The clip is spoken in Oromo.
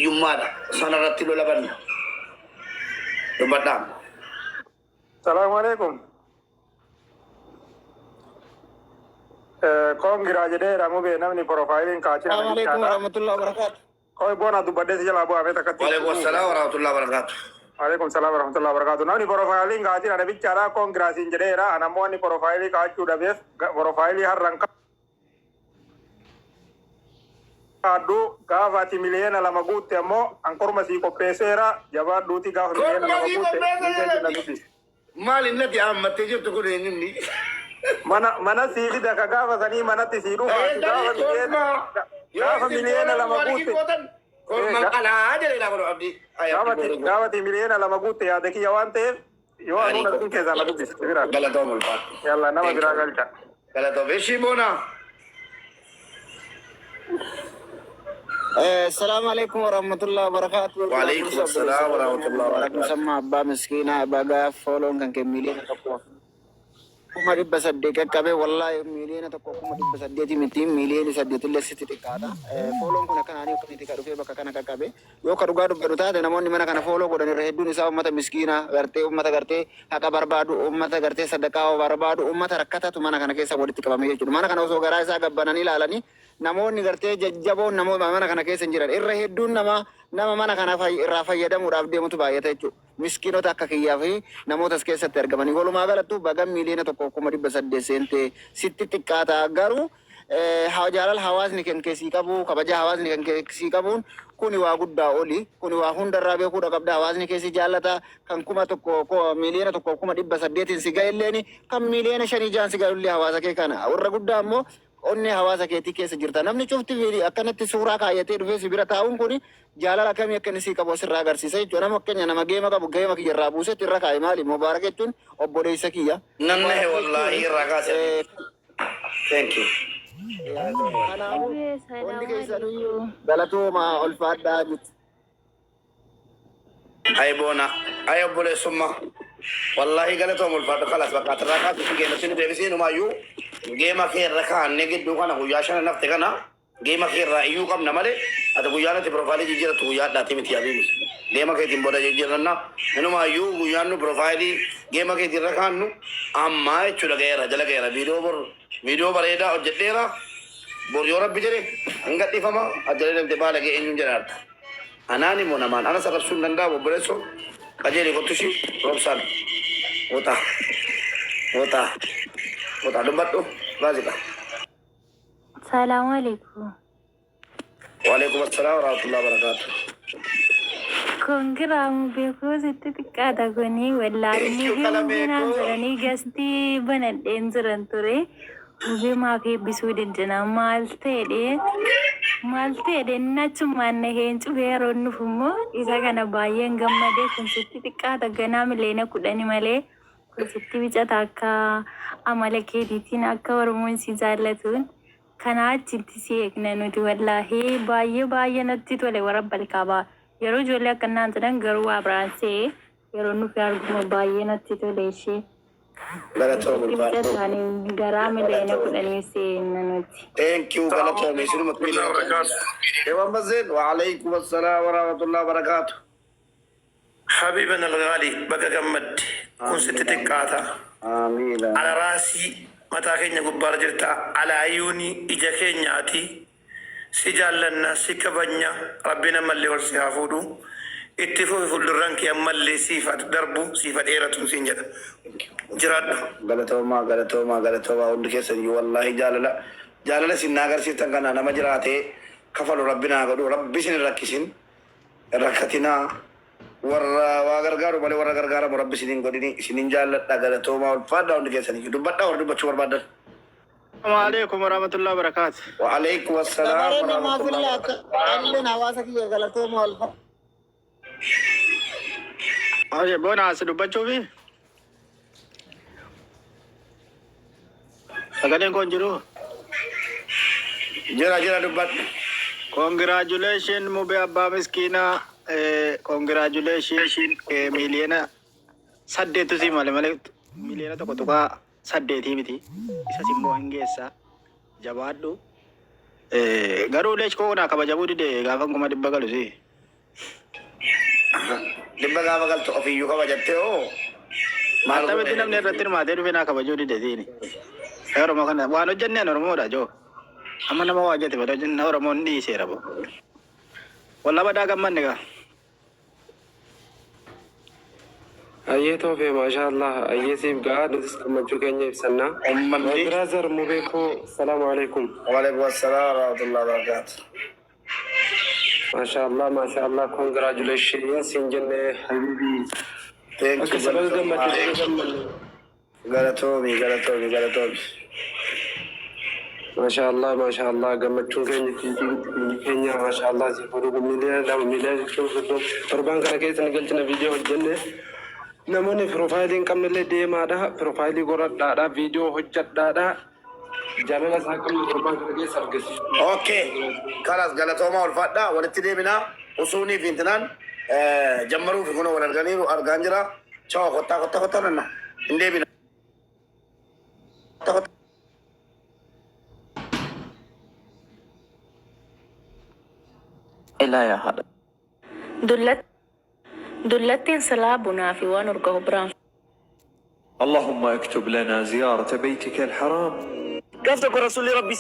Hiyyummaadha. Sana irratti lola banna. Dubbadhaa. Salaamu alaikum. Koongiraa jedheera mubee namni porofaayiliin kaachina Assalamu alaikum namichaadha. warahmatullahi wabarakatuh. Koi boona dubbadhee si jalaa bu'aa takkatti. Waalaikum assalaam warahmatullahi wabarakatuh. Waalaikum salaam warahmatullahi wabarakatuh. Namni porofaayiliin kaachina namichaadha koongiraa siin jedheera. Ana ammoo inni porofaayilii kaachuu dhabeef porofaayilii har'an kaadhu gaafa ati miliyoona 2 guutte ammoo an korma sii qopheesseera jabaadhuuti gaafa miliyoona Korma 2 sii guutte qopheessa miiseen na jedhani. dubbisi. Maal inni haammattee jirtu kun eenyunni? Mana sii fida ka gaafa sanii manatti sii dhufa ati gaafa Eessanii miliyoona korma yoo gaafa isin miliyoona boona 2 mubaarakii guutte gootan korman qalaa jedhe laa kun abdii. Ay gaafa abdii ati boona gaafa ati miliyoona 2 guutte yaada kiyya waan ta'eef yoo Gaarii anuun argin keessaa na dubbisi biraa. Galatoom ulfaadhu. Yalla nama Thank biraa you. galcha. Galatoom. Ishii boona. Assalamu alaikum warahmatullahi wabarakatuh. Waalaikum assalaam warahmatullahi Mubarak wabarakatuh. musammaa abbaa miskiinaa bagaa fooloon kan kee 1,800,000 qaqqabe wallaahi 1,800,000 miti miiliyoona 8 illee sitti xiqqaata. Fooloon kun akkanaanii akkamitti ka dhufee bakka kana qaqqabe yoo ka dhugaa dubbadhu taate namoonni mana kana follow godhan irra hedduun isaa ummata miskiinaa gartee ummata gartee haqa barbaadu ummata gartee sadaqaa barbaadu ummata rakkatatu mana kana keessa walitti qabame jechuudha. Mana kana osoo garaa isaa gabbananii ilaalanii namoonni gartee jajjaboon namoota mana kana keessa hin jiran irra hedduun nama nama mana kana irraa fayyadamuudhaaf deemutu baay'ata jechuudha. Miskiinota akka kiyyaa fi namoota as keessatti argamanii walumaa galattu baga 1,800,000 seentee sitti xiqqaata garuu jaalala hawaasni kan keessii qabu kabaja hawaasni kan keessii qabuun kuni waa guddaa oli kuni waa hundarraa beekuudha qabda hawaasni keessi jaallata kan 1000 1,800,000n si ga'elleeni kan miiliyoona 5 jaan si ga'ullee hawaasa kee kana warra guddaa ammoo onnee hawaasa keetii keessa jirta. Namni cufti akkanatti suuraa kaayyatee dhufee si bira taa'uun kun jaalala akkamii akka inni sii qabu asirraa agarsiisa jechuudha. Nama fakkeenya nama geema qabu geema kiyya irraa buusetti irra kaa'e maali? Mubaarak jechuun obboleessa kiyya. Nan nahe Mubaarak jechuun wallaahi irraa kaase. Thank you. Kanaafuu Mubee hundi salaamu keessanuyyuu alaikum. galatooma ulfaadhaa jechuudha. Ay boona. Ay obboleessummaa. Wallaahi galatoom ulfaadhu kalas bakka atirraa kaatu si geema sini deebisee numaayyuu geema kee irra kaannee gidduu kana guyyaa shana nafte kana geema kee irraa iyyuu qabna malee ati guyyaan ati piroofaayilii jijjiirattu guyyaa addaati miti habiibi. Geema keetiin booda jijjiiranna inumaayyuu guyyaan nu piroofaayilii geema keetiin irra kaannu ammaa jechuudha ga'eera jala ga'eera viidiyoo bor viidiyoo bareedaa hojjedheera bor yoo rabbi jedhe hanga dhifama ajjalee deemte baalagee eenyuun jedhaarta. Anaan immoo namaan anas arrabsuu hin danda'amu obboleessoo qajeeli kottu ishii roobsaan woxaa woxaa woxaa dubbadhu raaziqa. Salaamu alaikum. Waalaikum assalaam warahmatullahi wabarakatuh. Congra mubee koo sitti xiqqaata kuni wallaahi Thank you mubee mubee qalamee naan koo. jedhanii gastii banadheen jiran ture. Mubee maaf eebbisuu didina maal ta'edhe maal ta'edhe inni achumaan naheen cufee yeroo inni dhufu immoo isa kana baay'een gammadee kun sitti xiqqaata ganaa miliyoona 10 malee kun sitti bicata akka amala keetiitiin akka Oromoon si jaallatuun kanaa achitti si eegna nuti wallaahi baay'ee baay'ee natti tole warra balkaabaa yeroo ijoollee akkanaan jedhan garuu waa biraan se'ee yeroo nufi arguma baay'ee natti tole ishee. Galatoom Sitti ulfaadhu. bicataanii garaa miliyoona Galatoom. 10 seenna nuti. Thank you galatoom isinumatti Warahmatullahi wabarakatuh. Ewan Bazeen waalaikum assalaam warahmatullahi wabarakatuh. Habiban al-Ghali baga gammadde kun sitti Amiin xiqqaata. amiin Ala amiin. raasii mataa keenya gubbaarra jirta. Ala ayuunii ija keenyaati. Si jaallanna si kabajna Rabbiin ammallee ol si haa fuudhu. Itti fufi fuuldurran kee ammallee siif haa darbu siif haa dheeratu siin jedha. Jiraadhu. Galatoomaa galatoomaa galatoomaa hundi keessan iyyuu wallaahi jaalala jaalala isin na agarsiiftan kana nama jiraatee kafalu rabbi naa godhu rabbi isin hin rakkisin hin rakkatinaa warra waa gargaaru malee warra gargaaramu rabbi isin hin godhini isinin jaalladha galatoomaa ulfaadhaa hundi keessan iyyuu dubbadhaa warra dubbachuu barbaadan. Assalamu alaikum warahmatullahi wabarakatuh. Wa'alaikum assalaam Dabareen namaaf warahmatullahi illee wabarakatuh. akka qalleen hawaasa kiyya galatooma ulfaadhaa. Oye, bona as dubbachuufi sagaleen koo hin jiru. Jira jira dubbadhu. Congratulation mubee abbaa miskiinaa. Congratulation miiliyoona 8tu sii male malee 1.8 miliyoonii miti. Isas immoo hin geessa. Jabaadhu. Garuu leech koo naa kabajamuu dide gaafa 100,000 galu si. Dhibba gaafa galtu ofiiyyuu kabajattee hoo maal Attamitti godhe? namni irratti hirmaatee dhufee naa kabajuu dide siini. Oromoo kana waan hojjenneen Oromoodha joo. Amma nama waa hojjete malee hojjenne Oromoon dhiiseera bo. Wallaa badaa gammanne gaa. Ayyee Toofee maashaa Allah ayyee siif ga'a nutis gammachuu keenya ibsanna. My Ummanni brother Mubee koo salaamu alaikum. Waalaikum assalaam warahmatullahi wabarakatuh. Maashaa Allah maashaa Allah congratulations siin jenne habibi. Thank you Akka sababa galatoomaa. gammachuu baga gammanne. Galatoomi galatoomi galatoomi. Maashaa Allah maashaa Allah gammachuun keenya keenya maashaa Allah siif godhu miiliyoona lama miiliyoona soddoma torbaan kana keessa ni galchina viidiyoo hojjenne. Namoonni piroofaayilii hin qabnellee deemaadha. Piroofaayilii godhadhaadha. Viidiyoo hojjedhaadha. Jaalala isaa qabnu torbaan kana keessa argisiisu. Okay. Kalas galatoomaa ulfaadhaa walitti deebinaa usuunii fi intinaan jammaruu fi kunoo wal arganiiru argaan jira. Chawaa kottaa kottaa kottaa nanna hin deebina. Kottaa kottaa. Ilaa yaa haadha. Dullattiin silaa bunaa fi waan urgaa'u biraan اللهم اكتب لنا زيارة بيتك الحرام Gaaf tokko rasuulli rabbi